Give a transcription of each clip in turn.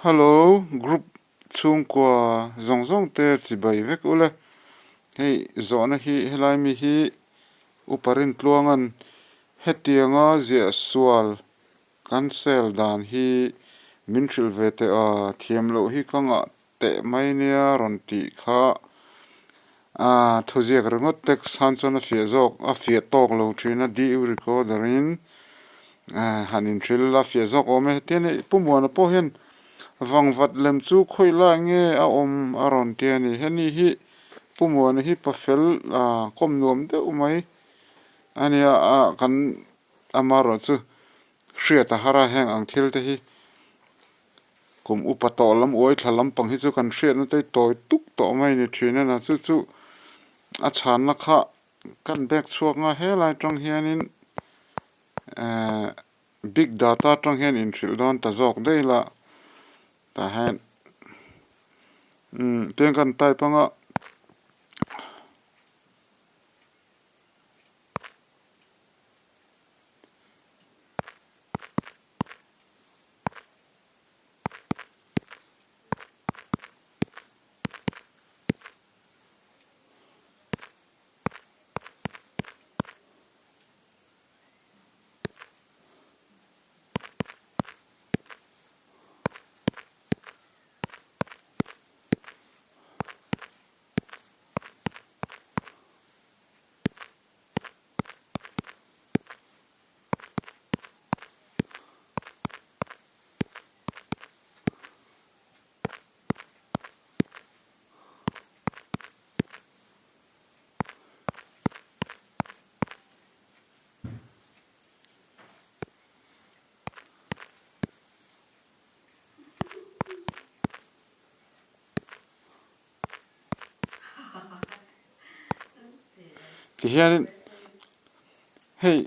Hello group chhungkua zawng zawng te chibai vek ule. Hei zawhna hi helai mi hi Upa Rintluanga'n hetianga ziah sual cancel dan hi min hrilh ve teh a, thiam loh hi ka ngah teh mai nia rawn tih kha a thuziak ringawt text khan chuan a fiah zawk a fiah tawk lo thin a DU recorder in han inhrilh a fiah zawk awm e hetiang a Pu Muana pawh hian vangvat lem chu khawi lai nge a awm a rawn ti a ni heni hi Pu Muana hi pafel kawm nuam deuh mai a nia a kan amaherawhchu hriat a har a heng ang thil te hi. Kum upa tawh lam uai thla lampang hi chu kan hriatna te tawi tuk tawh mai ni thin a na chu chu a chhanna kha kan bek chhuak nga helai tang hianin ehh big data tang hian inhrilh dawn ta zawk daih la tah hian umm tiang kan type anga. Tihianin hei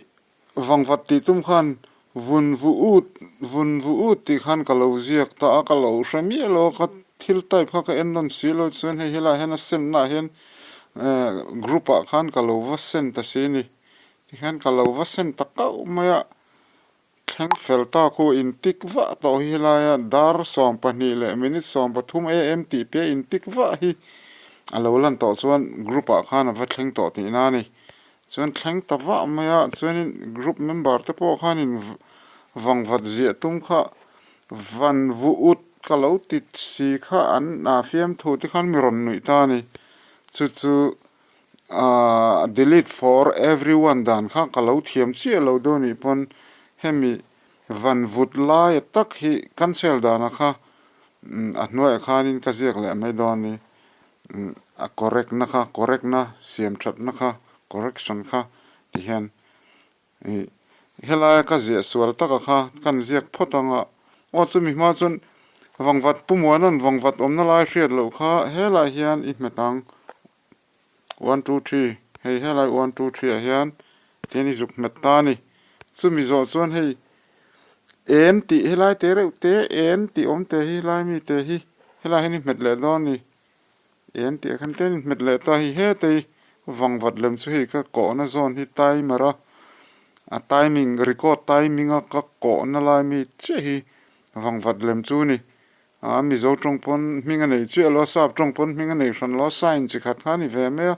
vangvat tih tum khan vun vu ut vun vu ut tih khan ka lo ziak ta a ka lo hre miah lo a ka thil type kha ka en nawn si lo chuan hei helaiah hian a sen naah hian eh group ah khan ka lo va sen ta si a ni tihian ka lo va sen ta kauh mai a. Thleng fel ta khu intik vah tawh hi helaia dar 12 leh minute 13 am tih piah intik vah hi a lo lan tawh chuan group ah khan a va thleng tawh tihna a ni. Chuan thleng ta vah mai a, chuanin group member te pawh khanin vangvat ziah tum kha van vu ut ka lo ti si kha an fiamthu te khan mi rawn nuih ta a ni. Chu chu Ahh delete for everyone dan kha ka lo thiam chiah lo deuh anih pawn hemi van vut lai tak hi cancel dana kha a hnuaiah khanin ka ziak leh mai dawn a ni. A correct na kha correct na siam that na kha correction kha ti hian Ih, helaia ka ziah sual taka kha kan ziak phawt ang a, aw chumi hma chuan vangvat Pu Muana'n vangvat awmna lai hriat loh kha helai hian i hmet ang, one two three, hei helai one two three ah hian tihian i zuk hmet ta a ni. Chumi zawh chuan hei en tih helai te reuh te en tih awm te hi helai mi te hi helai hian i hmet leh dawn a ni. En tih ah khan tlem in hmet leh ta hi hetei vangvat lem chu hei ka kawhna zawn hi timer a a timing record timing a ka kawhna lai mi chiah hi vangvat lem chu a ni a mizo tawng pawn hming a nei chiah lo a sap tawng pawn hming a nei hran lo a sign chi khat kha a ni ve mai a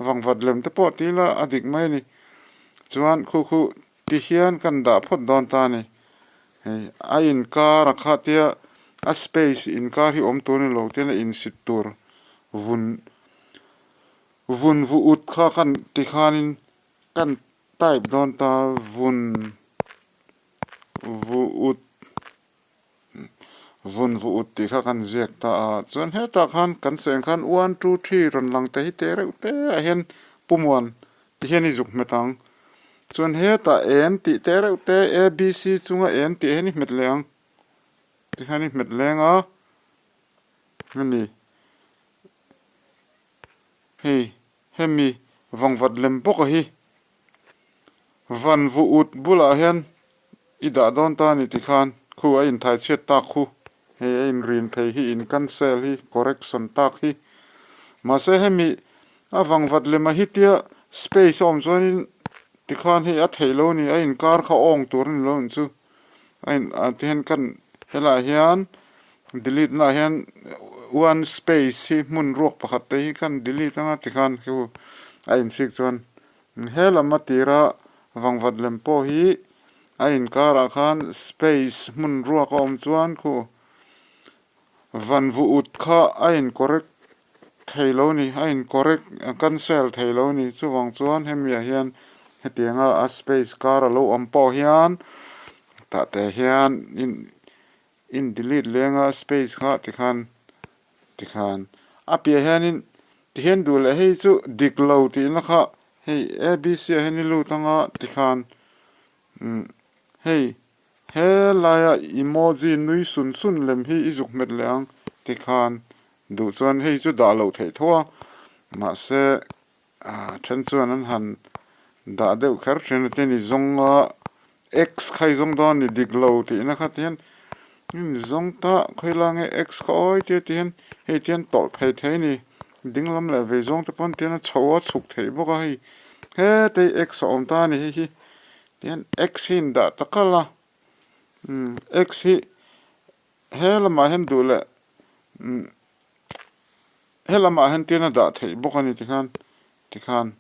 vangvat lem te pawh tih ila a dik mai a ni chuan khu khu Ti hian kan dah phawt dawn ta a ni. Hei a inkar a kha tia a space inkar hi awm tur a ni lo tian a insit tur vun vun vu ut kha kan ti khanin kan type dawn ta vun vu ut vun vu ut tih kha kan ziak ta a chuan hetah khan kan sawi ang khan one two three rawn lang te hi te reuh te ah hian pumuan ti hian i zuk hmet ang chuan hetah en tih te reuh te a b c chunga en tih hian i hmet leh ang ti hian i hmet leng a hemi hei hemi vangvat lem bawk a hi van vu ut bulah hian I dah dawn ta a ni tikhan khu a inthai chhiat tak khu, hei a inrin thei hi, in cancel hi, correction tak hi. Mahse hemi a vangvat lema hi tia space a awm chuanin tikhan hei a theih lo a ni, a inkar kha awng tur a ni lo ang chu. A in ah te hian kan helaiah hian Delete na ah hian one space hi hmun ruak pakhat te hi khan delete anga tikhan khu a inchhik chuan he lam a tira vangvat lem pawh hi a inkarah khan space hmun ruak a awm chuan khu Van vu ut kha a in correct thei lo ni, a in correct cancel thei lo ni. Chuvang chuan hemi ah hian hetianga a space kar a lo awm pawh hian tah te hian in in delete leng a space kha tikhan tikhan a piah hianin tihian duh leh hei chu dik lo tihna kha hei abc ah hian i lut anga tikhan umm hei. He laia emoji nui sun sun lem hi i zuk hmet leh ang tikhan duh chuan hei chu dah loh theih tho a, mahse then chuan an han dah deuh kher thin a tin i zawng a, x kha i zawng dawn a ni dik lo tihna kha ti hian i zawng ta khawilai nge x kha awi tia ti hian hei tian tawlh phei thei a ni, ding lam leh vei zawng te pawn tian a chho a chhuk theih bawk a hei hetei x a awm ta a ni hei hi. Tihian x hi in dah ta kalh a, umm x hi he lamah hian duh leh umm he lamah hian tian a dah theih bawk a ni tikhan tikhan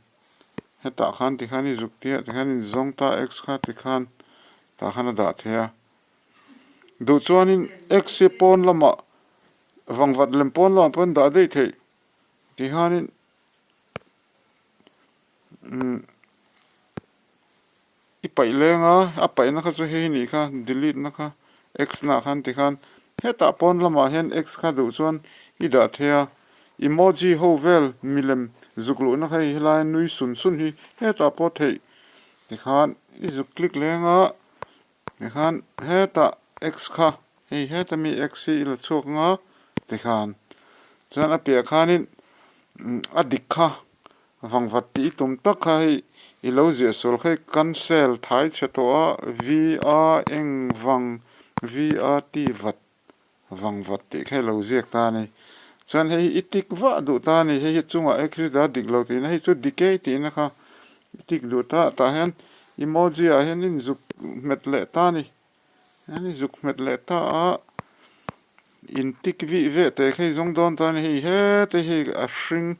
hetah khan tikhan i zuk tia tikhan in zawng ta x kha tikhan tah khan a dah thei a, duh chuanin x hi pawn lamah vangvat lem pawn lamah pawh in dah daih theih tikhanin umm. I paih leng a, a paihna kha chu hei nih kha delete na kha x na ah khan tikhan hetah pawn lamah hian x kha duh chuan i dah thei a, emoji ho vel milem zuk luhna kha hei helai nui sun sun hi hetah pawh theih tikhan i zuk click leng a tikhan hetah x kha hei heta mi x hi i la chhuak ang a tikhan chuan a piah khanin a dik kha. Vangvat tih i tum tak kha hei i lo ziah sual kha hei cancel thai chhe tawh a V A eng vang V A T vat vangvat tih kha i lo ziak ta a ni. Chuan hei hi i tik vah duh ta a ni hei hi chungah accident a dik lo tihna hei chu dik e tihna kha i tik duh ta tah hian emoji ah hian in zuk hmet leh ta a ni. Hian i zuk hmet leh ta a in tik vih veh teh kha i zawng dawn ta a ni hei hete hi a hring.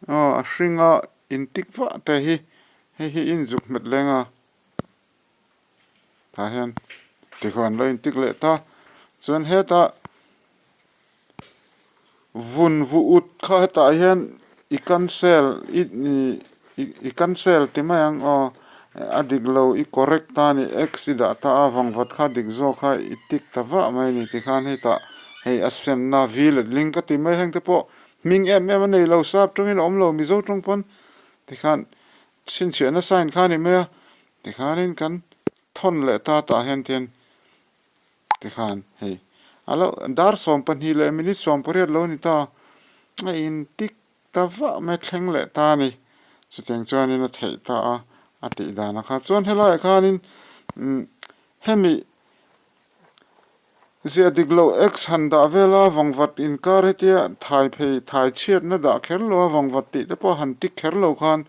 Aw a hringa intik vah te hi hei hi inzuk hmet leng a tah hian tikhuan lo intik leh ta chuan hetah vun vu ut kha hetah hian i cancel i i cancel ti mai ang aw a dik lo i correct ta a ni x i dah ta a vangvat kha dik zawk kha i tik ta vah mai a ni tikhan hetah hei a senna v letling ka ti mai heng te pawh. Hming em em a nei lo, sap tawngin a awm lo, Mizo tawng pawn tikhan chhinchhiahna sign kha a ni mai a, tikhanin kan thawn leh ta tah hian tian tikhan hei a lo dar 12 leh minute 18 lo ni ta a in tik ta vah mai thleng leh ta a ni, chutiang chuanin a theih ta a, a tih dan a kha chuan helaiah khanin hemi Ziah dik loh X han dah vel a, vangvat inkar hetia thai phei thai chhiatna dah kher lo a, vangvat tih te pawh han tik kher lo khan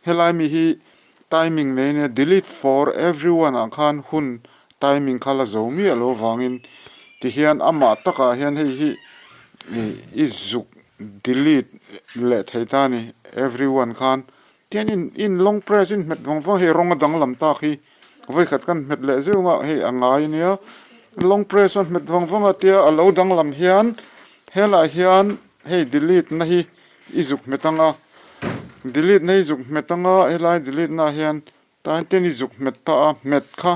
helai mi hi timing nei ania delete for everyone ah khan hun timing kha la zo miah lo avangin tihian amah takah hian hei hi i zuk delete leh thei ta a ni everyone khan Tian in in long press in hmet vang vang hei rawng a danglam tak hi vawikhat kan hmet leh zeuh anga hei a ngai ania long press a hmet vang vang a tia a lo danglam hian helaiah hian hei delete na hi i zuk hmet anga delete na hi zuk hmet anga helai delete na ah hian tah hian ten i zuk hmet ta a hmet kha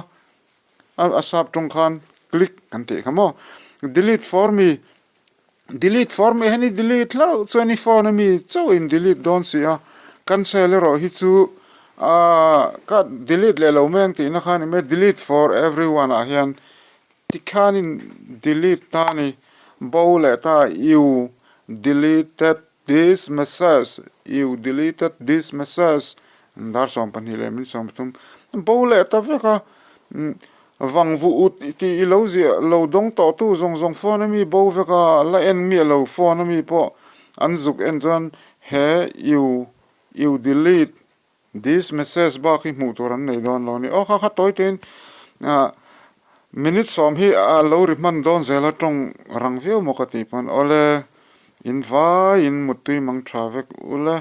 a sap tawng khan click kan tih kha maw delete for me. Delete for mai hian i delete hlauh chuan i phone ami chauh in delete dawn si a, cancel erawh hi chu ahh ka delete leh lo mai ang tihna kha a ni mai a, delete for everyone ah hian tikhan in delete ta a ni, bo leh ta you deleted This message, you deleted this message, dar 12 leh min 13 bo leh ta vek a, vang vu ut tih i lo ziah lo dawng tawh tu zawng zawng phone ami bo vek a, la en miah lo phone ami pawh an zuk en chuan he you you delete this message bak hi hmuh tur an nei dawn lo a ni. Aw kha kha tawi tein ah. Minute sawm hi a lo ri hman dawn zel a tawng rang viau maw ka tih pawn awle in vaiin muttui mang tha vek ule.